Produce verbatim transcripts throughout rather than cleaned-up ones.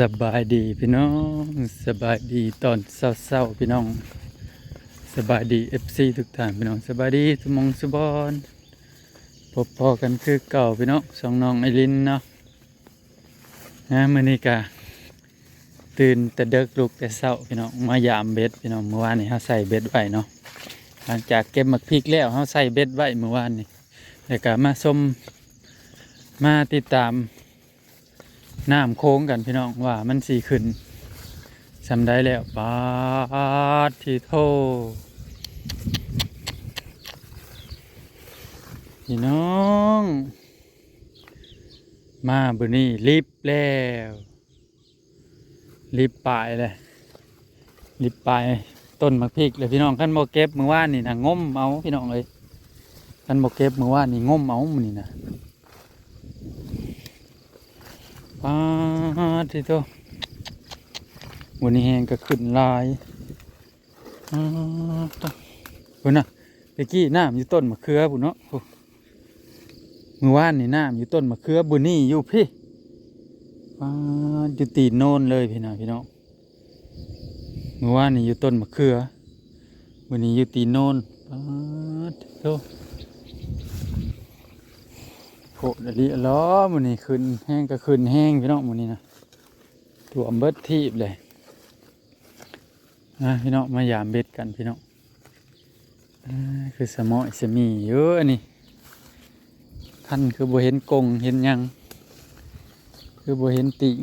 สบายดีพี่น้อง สบายดีตอนเช้าๆพี่น้อง สบายดี เอฟซี ทุกท่านพี่น้อง สบายดีสุหม่องสุบอน พบพ้อกันคือเก่าพี่น้อง ช่องน้องไอรินเนาะ นะ มื้อนี้กะตื่นแต่เดิก ลุกแต่เช้าพี่น้อง มายามเบ็ดพี่น้อง มื้อวานนี้เฮาใส่เบ็ดไว้เนาะ หลังจากเก็บหมากพริกแล้วเฮาใส่เบ็ดไว้มื้อวานนี้ แล้วกะมาชม มาติดตาม น้ำโขงกันพี่น้อง ว่ามันสิขึ้นส่ำใดแล้ว ปาดที่โท พี่น้อง มามื้อนี้ลิบแล้ว ลิบปลายเลย ลิบปลายต้นหมากพริกเลยพี่น้อง คันบ่เก็บมื้อวานนี่นะ งมเอาพี่น้องเอ้ย คันบ่เก็บมื้อวานนี่ งมเอามื้อนี้นะ ปาดที่โต มื้อนี้แฮงก็ขึ้นหลาย ปาดโต พุ้นน่ะ ตะกี้น้ำอยู่ต้นมะเขือพุ้นเนาะ โอ้ มื้อวานนี่น้ำอยู่ต้นมะเขือ มื้อนี้อยู่พี้ ปาด อยู่ตีนโนนเลยพี่น้อง พี่น้อง มื้อวานนี่อยู่ต้นมะเขือ มื้อนี้อยู่ตีนโนน ปาดโต โหดอีหลีหลอ มื้อนี้ขึ้นแฮงก็ขึ้นแฮงพี่น้อง มื้อนี้นะ ท่วมเบิดทีบเลย อ่ะพี่น้อง มายามเบ็ดกันพี่น้อง อ่า คือสะเหมาะสะหมีอยู่อันนี้ คันคือบ่เห็นกงเห็นหยัง คือบ่เห็นติ่ง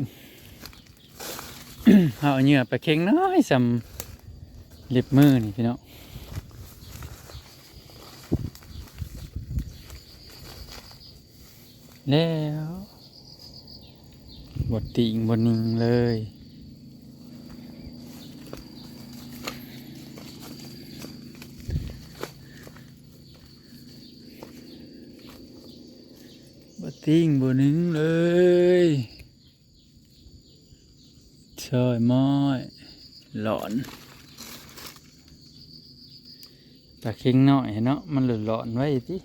เอาเหยื่อปลาเค็งน้อยส่ำเล็บมือนี่พี่น้อง แล้ว บ่ติ่งบ่หนิ่งเลย บ่ติ่งบ่หนิ่งเลย ซอยม้อย หลอน ปลาเค็งน้อยเนาะ มันหลอนๆไว้ติ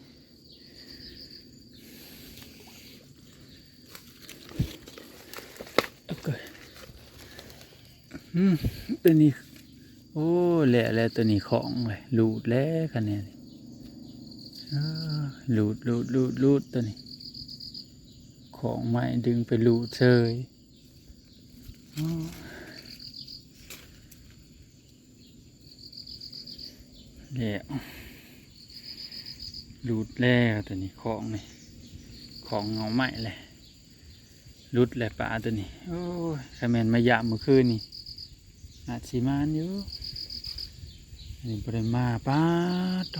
โอเค อืม ตัวนี้ โอ้ แหละแล้วตัวนี้ของเลย หลุดแล้วคะแนน อ่า หลุด หลุด หลุด หลุด ตัวนี้ ของใหม่ดึงไปหลุดเฉย อ๋อ แล้ว หลุดแล้วตัวนี้ ของนี่ ของเงาใหม่เลย หลุดแล้วปลาตัวนี้ โอ้ย คะแมนมายามมื้อคืนนี่ อาจสิมานอยู่ อันนี้บ่ได้มา ปาดโต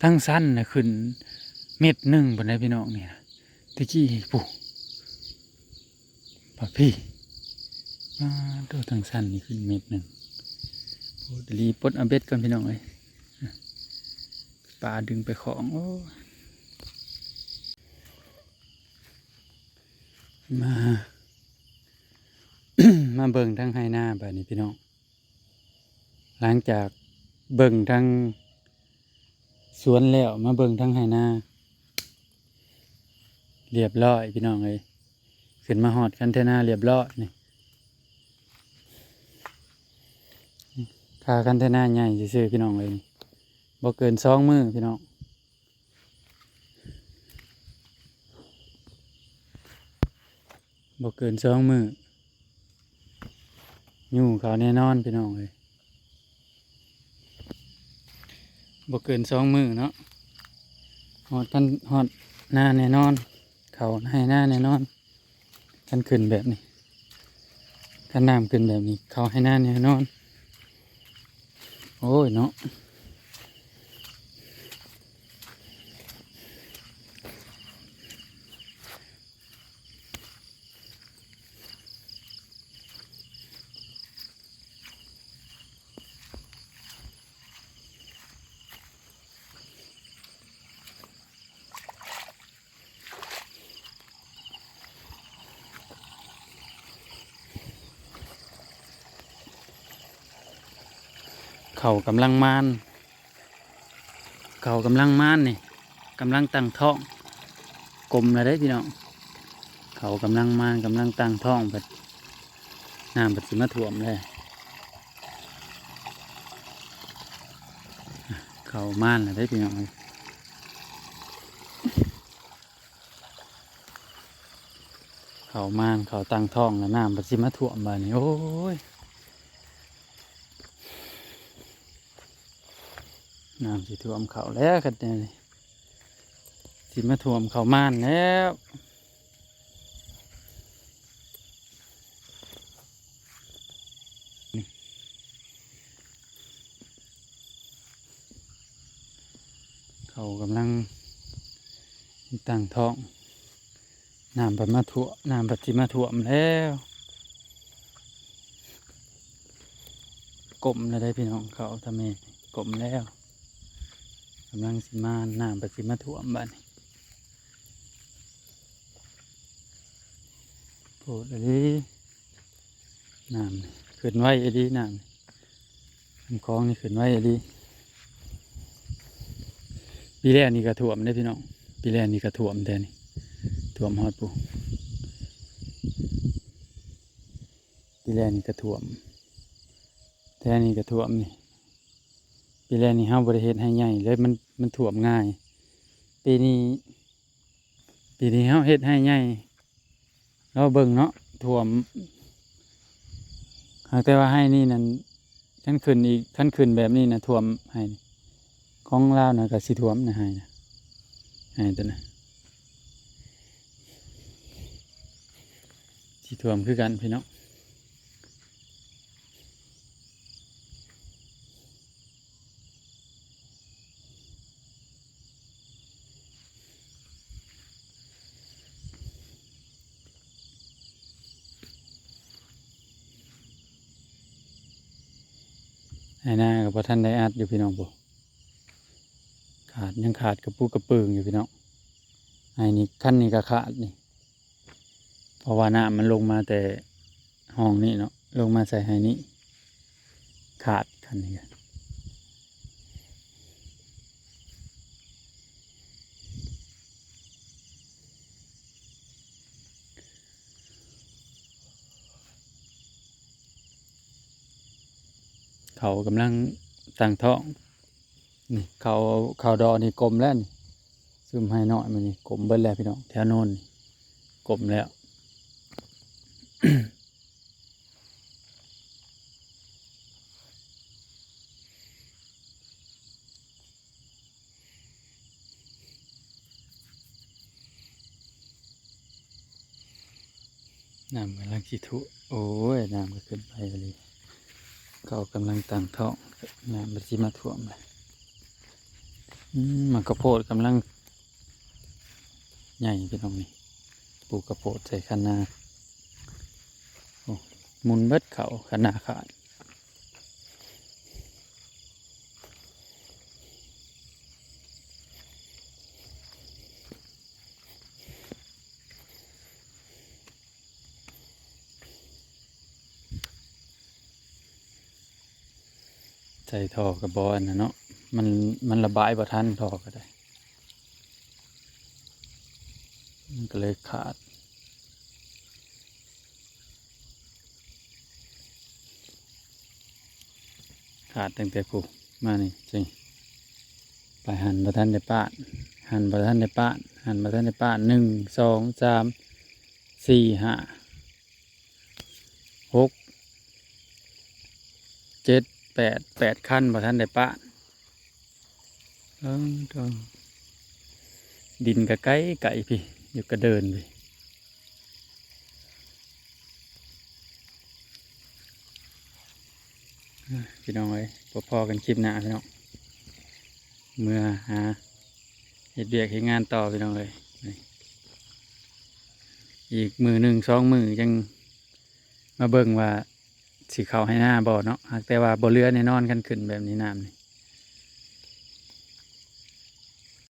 ทั้งสั้นน่ะขึ้นเมตรหนึ่งพุ้นนะพี่น้อง นี่นะ ตะกี้พุ้น ปลาพี่ ปาดโต ทั้งสั้นนี่ขึ้นเมตรหนึ่ง โอ้ เดี๋ยวรีบปลดเอาเบ็ดก่อนพี่น้องเอ้ย ปลาดึงไปของ โอ้ย มา มาเบิ่งทางไฮ่นาบาดนี้พี่น้อง หลังจากเบิ่งทางสวนแล้ว มาเบิ่งทางไฮ่นา เรียบร้อยพี่น้องเอ้ย ขึ้นมาฮอดคันเทนาเรียบร้อยนี่ คาคันเทนาใหญ่ซื่อๆพี่น้องเอ้ย นี่ บ่เกินสองมื้อพี่น้อง บ่เกินสองมื้อ ยูงเขาแน่นอนพี่น้องเอ้ย บ่เกินสองมื้อเนาะ ฮอดคัน ฮอดนาแน่นอน เขาไฮ่นาแน่นอน คันขึ้นแบบนี้ คันน้ำขึ้นแบบนี้ เขาไฮ่นาแน่นอน โอ้ยเนาะ เขากำลังมาน เขากำลังมานนี่ กำลังตั้งท้อง กลมแล้วเด้พี่น้อง เขากำลังมาน กำลังตั้งท้อง บัด น้ำมันสิมาท่วมเลย เข้ามานแล้วเด้อพี่น้องเอ้ย เข้ามาน เข้าตั้งท้องแล้ว น้ำมันสิมาท่วมบาดนี้ โอ้ย น้ำสิท่วมเข้าแล้ว คันนี้ สิมาท่วมเข้ามานแล้ว เขากำลังตั้งท้อง น้ำพัดมาท่วม น้ำพัดสิมาท่วมแล้ว กลมแล้วได้พี่น้อง เขาทำเอง กลมแล้ว กำลังสิมา น้ำพัดสิมาท่วมบาดนี้ โพดอีหลี น้ำนี่ขึ้นไวอีหลี น้ำนี่ น้ำคลองนี่ขึ้นไวอีหลี ปีแรกนี่ก็ท่วมเด้อพี่น้อง ปีแรกนี่ก็ท่วมแท้นี่ ท่วมฮอดปูน ปีแรกนี่ก็ท่วม แท้นี่ก็ท่วมนี่ ปีแรกนี่เฮาบ่ได้เฮ็ดไร่ใหญ่เลย มัน มันท่วมง่าย ปีนี้ ปีนี้เฮาเฮ็ดไร่ใหญ่ รอเบิ่งเนาะ ท่วม หากแต่ว่าไร่นี่นั่น คันขึ้นอีก คันขึ้นแบบนี้นะ ท่วมไร่นี่ ของลาวนะก็สิท่วมนะ ไร่นะ ไร่ตัวนะ สิท่วมคือกันพี่น้อง ไร่นาก็บ่ทันได้อัดอยู่พี่น้อง ปูน ขาด ยังขาดกระปุกกระเปิงอยู่พี่น้อง ไร่นี่ คันนี้ก็ขาดนี่ เพราะว่าน้ำมันลงมาแต่ห้องนี้เนาะ ลงมาใส่ไร่นี่ ขาดคันนี้ เขากำลังตั้งท้อง นี่ เขา เขาดอกนี่กลมแล้วนี่ ซุมไร่น้อยมันนี่กลมเบิดแล้วพี่น้อง แถวโน้นนี่กลมแล้ว น้ำกำลังสิท่วม โอ้ย น้ำก็ขึ้นไปเลย เขากำลังตั้งท้อง น้ำมันสิมาท่วมเลย อืม หมากข้าวโพดกำลังใหญ่พี่น้องนี่ ปลูกข้าวโพดใส่คันนา โอ้ หมุนเบิดเขา คันนาขาด ใส่ท่อก็บ่อันนั้นเนาะ มัน มันระบายบ่ทัน ท่อก็ได้ มันก็เลยขาด ขาดตั้งแต่ผู้มานี่สิ ไปหั่นบ่ทันได้ปาด หั่นบ่ทันได้ปาด หั่นบ่ทันได้ปาด หนึ่ง สอง สาม สี่ ห้า หก เจ็ด แปด แปด คันบ่ทันได้ปาด เออ ดินก็ไกลไกลพี่ อยู่กระเดินพี่ อ่ะ พี่น้องเอ้ย พบพ้อกันคลิปหน้าพี่น้อง เมือหาเฮ็ดเวียกเฮ็ดงานต่อพี่น้องเอ้ย นี่ อีกมื้อหนึ่งสองมื้อจั่งมาเบิ่งว่าสิเข้าไร่นาบ่เนาะ หากแต่ว่าบ่เหลือแน่นอน คันขึ้นแบบนี้น้ำนี่